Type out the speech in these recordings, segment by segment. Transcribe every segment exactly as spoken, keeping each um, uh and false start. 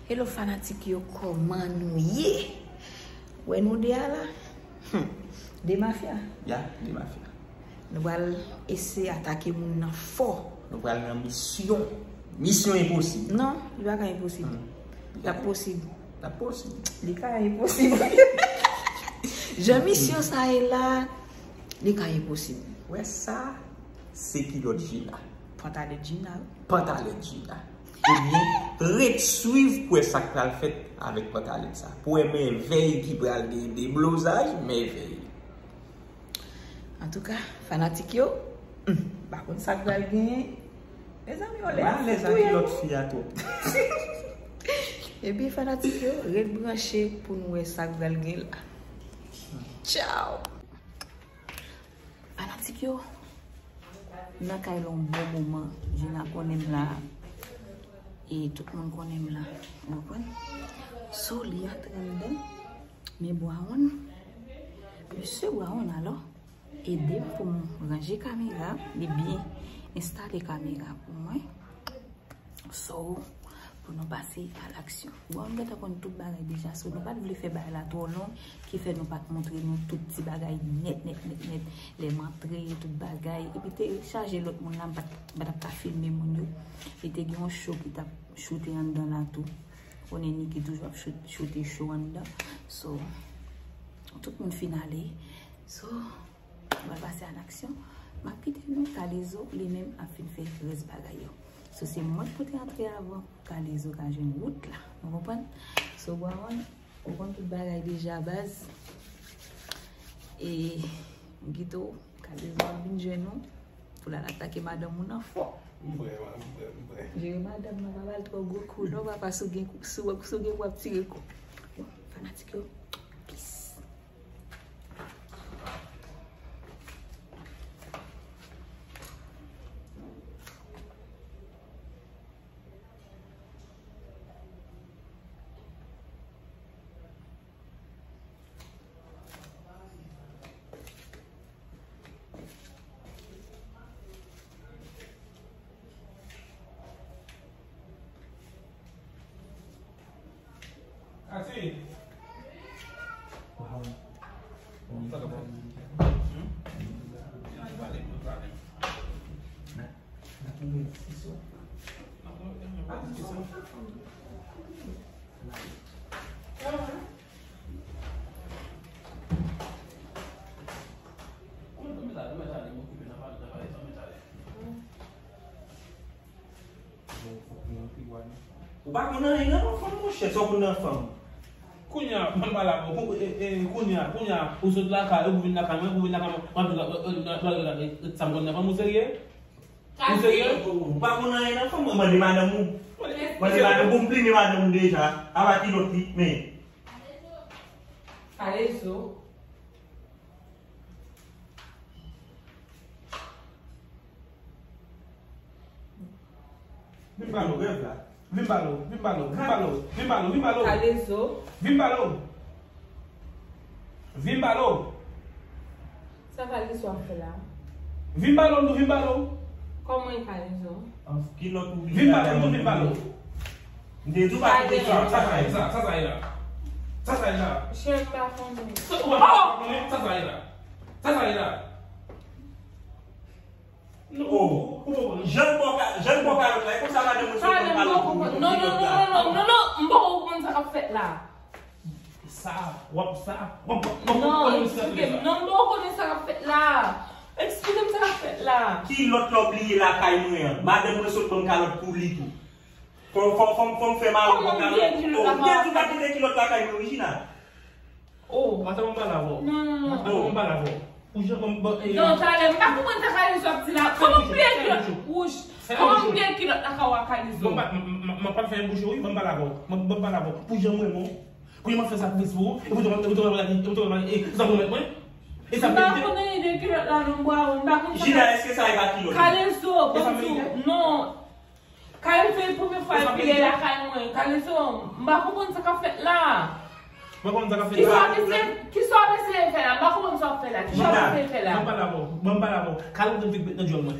Hello fanatik yo, kòman nou ye? Wè nou de a la? Hmm. De mafya. Ya, de mafya. Nou pral eseye atake moun nan fò. Nou pral nan misyon. Misyon enposib. Non, li pa ka enposib. Hmm. Li ap posib. Li ap posib. Li ka enposib. Jan misyon sa ye la, li ka enposib. Wè sa, se kilòt Gina. Pantalèt Gina, wi. Pantalèt Gina. Ebyen, ret swiv pou wè sa k pral fèt avèk pantalèt sa. Pou wè mèvèy ki pral gen, deblozaj, mèvèy. Antouka, fanatik yo, hmm, m pa konn sa k pral genyen. Mezanmi, olè ap fouye. Kilòt fi a twòp. Ebyen, fanatik yo, ret branche pou nou wè sa k pral gen la. Tchao! Fanatik yo, m nan kay la yon bon moman. Gina konnen m la. E tout moun konnen m la. Ou konprann? So, li antre anndan. Men Bwawon, mesye Bwawon alò, ede m pou m ranje kamera. Li byen enstale kamera pou mwen. So, pou nou pase a laksyon. Bon, m gentan konn tout bagay deja, so nou pa t vle fè bagay la twò long, ki fè nou pa t montre nou tout ti bagay nèt, nèt, nèt, nèt. Lè m antre, tout bagay. Epi te chaje lòt moun la, m pa t, m pa t ap ka filme moun yo. E te gen yon show ki t ap choute anndan la tou. Konnen Niki toujou ap choute, choute show anndan. So, tout moun fin ale. So, nou pral pase a laksyon. M ap kite nou, Kalezo, li menm, ap fin fè rès bagay yo. So, se mwen k pote antre avan, Kalezo ka jwenn wout la. Nou konprann? So, Bwawon, ou konn tout bagay deja, baz. E, m kite w, Kalezo ap vin jwenn ou. Pou l al atake madanm ou nan fò. M prè, m prè, m prè. Jere madanm nan, pa ba l twò gwo kou, non, papa, si w gen kou, si w, si w gen kou, ap tire kou. Bon, fanatik yo, peace. Ou pa konn anyen nan fanm, monchè, sa w konn nan fanm? Kounye a, m pale avè w. Kou-, e, e, kounye a, kounye a, ou sot lakay ou, pou vin lakay mwen, pou vin lakay mwen, m ap di w, e, e, sa m konn nan fanm, ou serye? Ou serye? Ou pa konn anyen nan fanm, mwen mande madanm ou. Mande madanm pou m plini madanm ou deja. Apa kilòt li, men. Kalezo. Vin ba nou, rèv la. Vin ba nou, vin ba nou, vin ba nou, vin ba nou, vin ba nou. Kalezo. Vin ba nou. Vin ba nou. Sa Kalezo ap fè la? Vin ba nou, nou vin ba nou. Kòman e Kalezo? Kilòt ou vin ba nou, nou vin ba nou. M te di w pa kite sa. Sa sa ye la? Sa sa ye la? Sa sa ye la? Chè m pa konnen. Sa ou pa konnen? Sa sa ye la? Sa sa ye la? Oh, jan l bò ka-, jan l bò kalòt la, e konsa madanm mwen sot bò kalòt pou, pou kilòt la. Non, non, non, non, non, non, m poko konn sa k ap fèt la. Sa, w ap sa, w ap, w ap, w ap, non, eksplike m, non, m poko konnen sa k ap fèt la. Eksplike m sa k ap fèt la. Kilòt la w bliye lakay mwen an? Madanm mwen sot ban m kalòt pou li tou. Fò, fò, fò, fò m fè mari w bò kalòt. Oh, m te di w pa kite kilòt lakay mwen, wi, Gina. Oh. Maten mwen pale avè w. Non, non, non, non. Maten mwen pale avè w. Ou jan mwen, bon, e. Non, talè, m pa konprann sa Kalezo ap di la. Kòman w bliye kilòt? Wouch. Kòman w bliye kilòt lakay w a Kalezo? Mwen pa, m, m, m, mwen pa fè bouch ou, wi, mwen pale avè w. Mwen, mwen pale avè w. Pou jan mwen, mwen. Pou mwen fè sakrifis pou ou, e pou jan mwen, e pou jan mwen, e pou jan mwen, e sa pwomèt mwen. E sa pwomèt mwen. M pa konn anyen de kilòt la non, Bwawon, m pa konn sa. Gina, èske sa e pa kilòt? Kalezo, ban m di w, non. Kalezo, e premye fwa l vini lakay mwen. Kalezo, m pa konprann sa k ap fèt la. M pa konprann sa k ap fèt la. Kisa w ap eseye, kisa w ap eseye fè la? M pa konprann sa w ap fè la. Kisa w ap eseye fè la? Ban m pale avè w. Ban m pale avè w. Kalezo vin met nan dyòl mwen.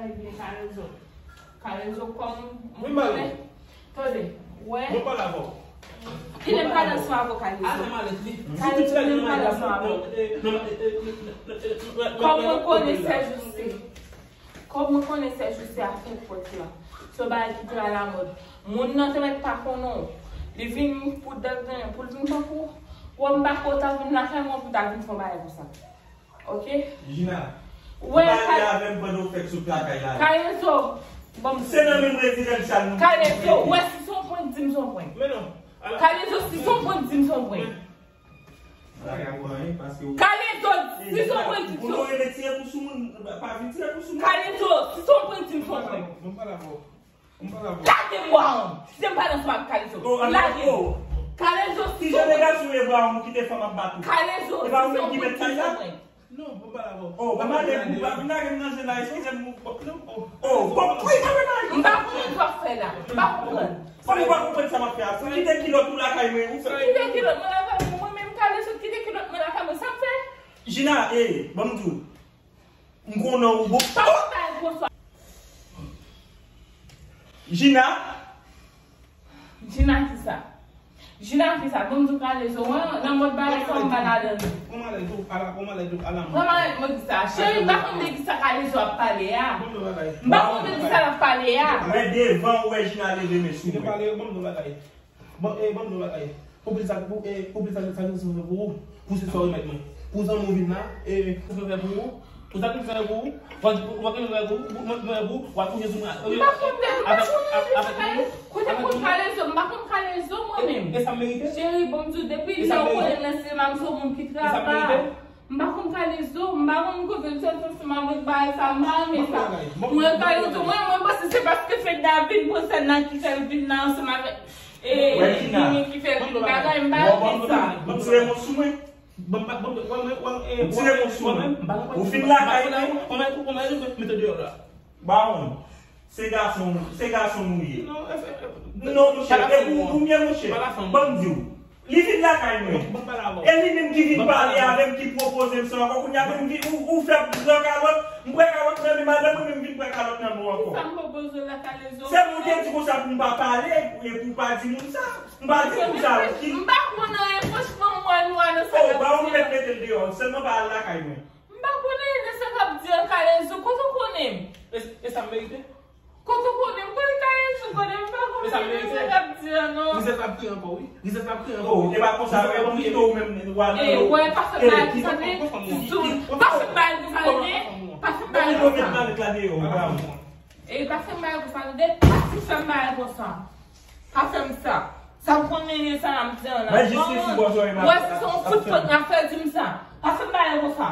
travay byen, Kalezo. Kalezo, kòm mwen konnen. Tande, wè. Mwen pale avè w. Ki lè m pale ansanm avè w, Kalezo? Kalezo, ki lè m pale ansanm avè w? Kòm mwen konnen sè Juste. Kòm mwen konnen sè Juste a fè pòt la. Se yon bagay ki te alamòd. Moun nan te mèt pa konnen w. Li vin pou dèk zanyen, pou l vin tankou w. Wè m pa ko ta vin lakay mwen pou ta vin fè yon bagay konsa. Ok? Gina, ou pale avè m pandan w fè sou lakay la. Kalezo, bon. Se nan menm rezidansyal nou. Kalezo, wè si se yon pwen, di m se yon pwen. Men non. Kalezo, si se yon pwen, di m se yon pwen. Kalezo, si se yon pwen, di m se yon pwen. Kalezo, si se yon pwen, di m se yon pwen. Lage bwa an. Si se m pale ansanm ak Kalezo. Lage. Kalezo, si se yon pwen. Ki jan de gason ou ye, bwa an, ou kite fanm ap bat ou? Kalezo, si se yon pwen, di m se yon pwen. Non, bon, pa la, bon. Oh, pa mande pou pa vin lage m nan je la, eskize m. Non, oh. Oh, bon, wi, pa vin lage. M pa konprann sa w ap fè la. M pa konprann. Fò nou pa konprann sa m ap fè a. Fò kite kilòt ou lakay mwen, ou fè. Kite kilòt mwen lakay mwen, mwen menm Kalezo, kite kilòt mwen lakay mwen, sa m fè? Gina, eh, ban m di w. M konnen ou bon. Pa konn bagay konsa. Gina. Gina kisa? Gina kisa? Bon, m di w Kalezo, mwen, nan mòd bagay sa, m pa ladan l. Pran malèt ou, ala, pran malèt ou, ala mwen. Pran malèt mwen kisa? Cheri, m pa konn de kisa Kalezo ap pale a. M pa konn de kisa l ap pale a. Men devan ou wè Gina leve men sou mwen. Bon, eh, ban m di w bagay. Bon, eh, ban m di w bagay. Pou plis sa, pou, eh, pou plis sa, sa nou fè pou ou, pou se sa w remèt mwen. Pou zanmi w vin la, eh, pou fè pou ou, pou sa nou fè pou ou, w a, w a fè pou ou, mwen, mwen pou ou, w a touye sou mwen. M pa konn de, m pa konn de avèk, avèk moun. Kote pou Kalezo, m pa konn Kalezo mwen menm. E sa m merite? Cheri, bon, m di w, depi lè w konnen m nan sinema, m se yon moun ki travay. M pa konn Kalezo, m pa konn kote l soti ansanm avèk bagay sa, m pa renmen sa. Mwen, Kalezo, mwen, mwen panse se paske se David Brosèd nan ki fè l vin la ansanm avèk, e, Jimmy ki fè l vin bagay, m pa renmen sa. Ou tire mwen sou mwen. Ou tire mwen sou mwen. Ou fin lakay mwen. Bawon, se gason, se gason nou ye. Non, monchè, e pou, pou mwen, monchè, ban m di w. Li vin lakay mwen. E li menm ki vin pale avè m, ki pwopoze m sa ankò. Kounye a, mwen, m vin, ou, ou fè pran kalòt, m pran kalòt nan men madanm mwen, men m vin pran kalòt nan men w ankò. Kisa m pwopoze w la, Kalezo? Se mwen te di konsa pou m pa pale, e pou w pa di moun sa. M pa di moun sa, ki... M pa konn anyen, franchman, m wè nwa nan sa k ap di a. Bawon, mèt mete l deyò, sèlman pa al lakay mwen. M pa konnen de sa k ap di an, Kalezo. Kote w konnen m? E, e sa m merite? Kote w konnen m? Kote Kalezo konnen m? M pa konnen de sa k ap di an, non. Rizèt ap kriye ankò, wi. Rizèt ap kriye ankò, wi. Oh, e pa konsa, e pa konsa, ou menm, ou al nan... E, wè, pa fè bagay konsa, men, pa fè bagay konsa, men, pa fè bagay konsa. E, pa fè bagay konsa, men, pa fè bagay konsa. Pa fè m bagay konsa. Sa w konn menye sa la, m di an la. Mwen jis resi bò zòrèy m ap... Wè, si se yon kout pòt n ap fè, di m sa. Pa fè m bagay konsa.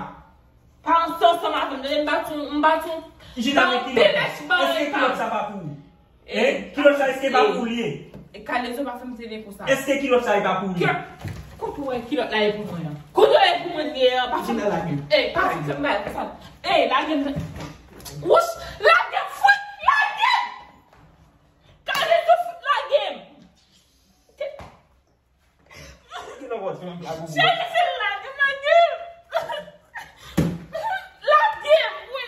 Pa ansanm avè m, tande, m bat yon, m bat yon. Jina, men kilòt sa, èske kilòt sa pa pou ou? Hein? Kilòt sa, èske pa pou ou li ye? E Kalezo, pa fè m tande konsa. Èske kilòt sa e pa pou ou li ye? Kote w wè kilòt la e pou mwen an? Kote w wè e pou mwen li ye an? Pa fè m... Jina, lage m. E, pa fè m bagay konsa. E, lage m. Wouch, lage m, fout, lage m! Kalezo fout lage m! Jezi, lage m, lage m! Lage m, wi!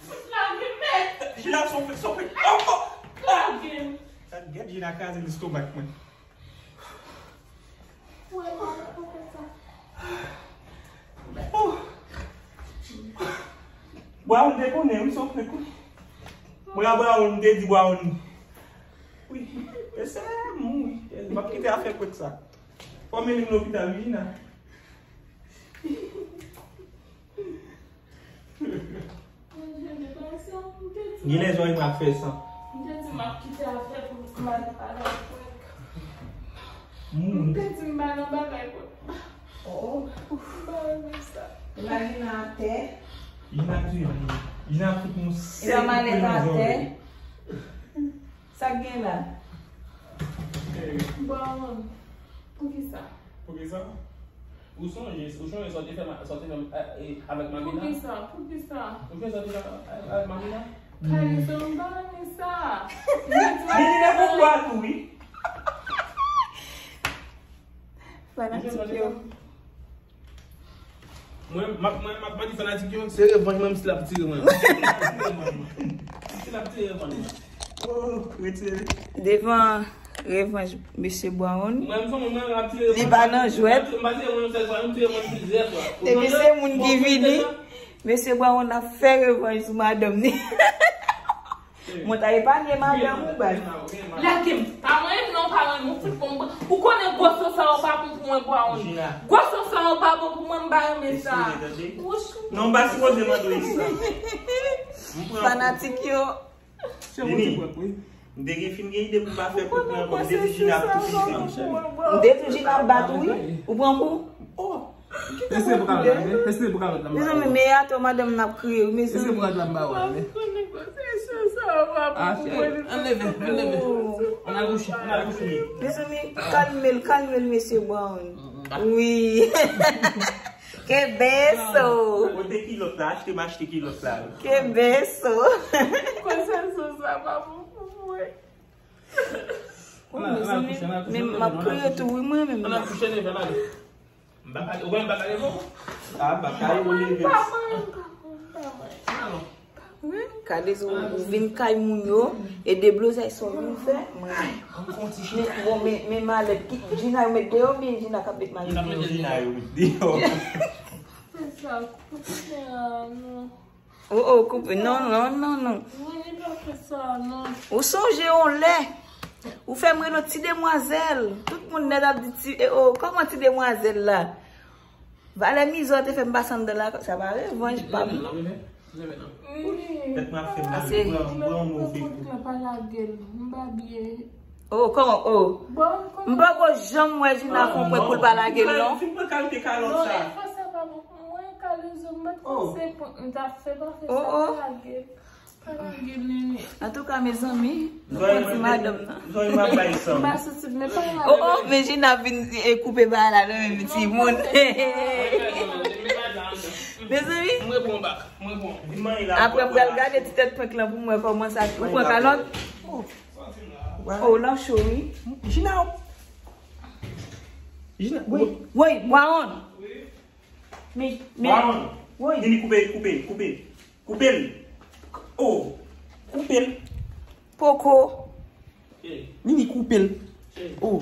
Fout lage m, mèt! Jina, sofle, sofle! Lage m! Sa gèt Jina kraze lestomak mwen. Bwawon te konnen, wi, se yon frèk, wi. Mwen a Bwawon, m te di Bwawon. Wi, e se mou, wi. M ap kite afè frèk sa. Fò m mennen m lopital, wi, Jina. Genlè zòrèy m ap fè san. M te di m ap kite afè pou m pa nan bagay prank. M te di m pa nan bagay prank. Oh, oh. M pa renmen sa. E la Jina atè. Jina ap tiye moun. Jina ap fout moun sèk kout pwen nan zòrèy. Sa k gen la? Bon, poukisa? Poukisa? Ou sonje, ou sonje sa w te fè ma-, sa w te fè, eh, eh, avèk Mamina? Poukisa? Poukisa? Ou sonje sa w te fè avèk, avèk Mamina? Kalezo, m pa renmen sa. Vini nan pouvwa tou, wi. Fanatik yo. Mwen, m ap, mwen, m ap mande fanatik yo, se revanj mwen, si l ap tire mwen. Si l ap tire revanj mwen. Oh, retire. Devan revanj, mesye Brown. Mwen, m sanble mwen, l ap tire revanj. Li pa nan jwèt. M pa tire mwen yon sèl fwa, m tire mwen plizyè fwa. Depi se moun ki vini, mesye Brown ap fè revanj sou madanm ni. Mwen ta epanye madanm ou, baz. Lage m. Pa mwen menm non, pa mwen menm. Ou fout konprann. Ou konnen gwo sans sa yo pa bon pou mwen, Brown. Gwo sans sa yo pa bon pou mwen, m pa renmen sa. Wouch. Non, m pa sipoze mande w sa. Fanatik yo. Vini. M te gen fin gen ide pou m pa fè kout nan kò m. M te di Jina ap touche. M te di Jina ap bat ou, wi. Ou pran kou? Oh. Mesye pou kalòt la, men. Mesye pou kalòt la. Mezanmi, men atò madanm nan ap kriye, wi, mezanmi. Mesye pou kalòt la, m ba wè, men. Ah, chè, ann leve, ann leve. Ann al kouche, ann al kouche. Mezanmi, kalme l, kalme l, mesye Brown. Wi. Kenbe so. Kote kilòt la, achte m achte kilòt la. Kenbe so. Konsèl so sa pa bon pou mwen. Wi, mezanmi, men m ap kriye tou, wi, mwen menm. Ann al kouche, leve, ann ale. M pa ka, ou wè m pa ka leve w? Ah, m pa ka leve w. Wi, Kalezo, ou vin kay moun yo, e deblozay sa w vin fè, mwen. Men, bon, men, men malèt, ki, Jina yo met deyò, oubyen Jina k ap met malèt deyò? Jina yo met deyò. Se sa, koupe a, non. Oh, oh, koupe. Non, non, non, non. Mwen, li pa fè sa, non. Ou sonje yon lè, ou fè m rele w ti demwazèl. Tout moun nèt ap di ti, eh, oh, kòman ti demwazèl la? Valè mizè w te fè m pase anndan lakay, sa pa revanj pa m. Leve, leve, leve, non. Tèt mwen ap fè m mal. Ase. Pran, pran yon move kou. Pa lage l. M pa byen. Oh, kòman? Oh. M poko janm wè Gina fè yon prank pou l pa lage l, non. Fin pran kalite kalòt Non, sa. e fwa sa pa bon. Mwen, Kalezo, m pa t panse prank m t ap fè, pa fè Oh, sa, oh. Pa lage l, nene. Antouka, mezanmi, nou konn ti madanm nan. Zòy m ap bay san. M pa santi m, men pa lage Oh, oh, men Gina vin e koupe bagay la nan menm timoun. Mezanmi, Mwen bon bak. Mwen bon. Vin manyen la. Apre m pral gade ti tèt prank lan pou m wè kòman sa ou pran kalòt. Oh, l ap cho wi. Gina. Gina, woy. Woy, Waron. Men, men, Waron. Woy. Vini koupe, koupe, koupe. Koupe l. Oh. Koupe l. Poko. Vini koupe l. Oh.